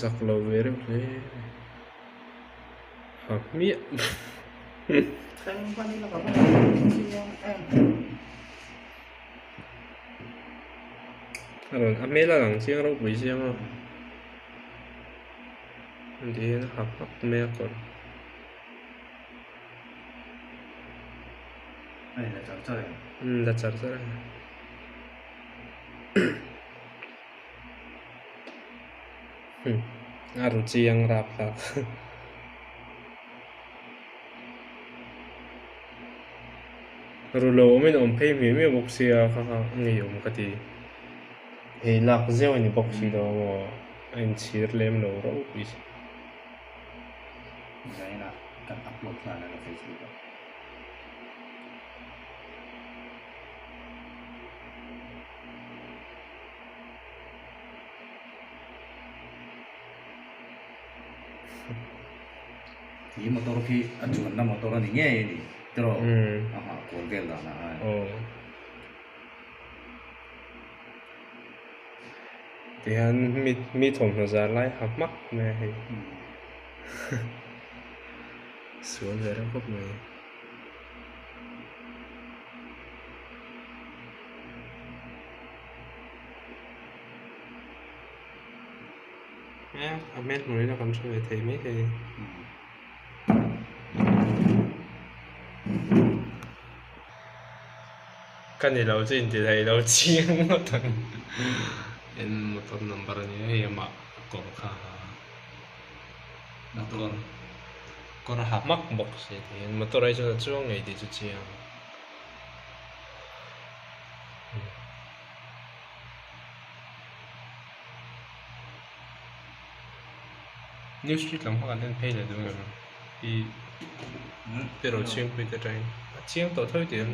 Zak lo ve reuh hle ha hmiah a rawn a hmel a lang chiang ropui chiang a tiin a ha hmak mai a kawr. Umm la char char a ni. A ru chiang rap hlak. Ru lo awmin a awm phei hmiah hmiah bawk sia kha kha a ngeiawm ka ti. Hei lak zeuh a ni bawk si lo maw a inchhir lem lo ropui si. Khi motor khi a chuanna motor a ni ngei a ni tiraw a nghah kual vel danah a Tihian mi mi thawmhnaw zar lai ha hmak mai a hei sual ve reuh khawp mai. A hmel hmuh ila kan hre ve thei mai thei. Ka ni lo chu inti thei lo chiang ngawt ang. En motor number a nia hei amah a kawr kha a kawr kawr a ha hmak bawk si tihian motor ah hi chuan a chuang ngei tih chu chiang. New street lam kha kan en phei leh dawn em i pero chhingpui te atangin a chiang tawh tho i tih an.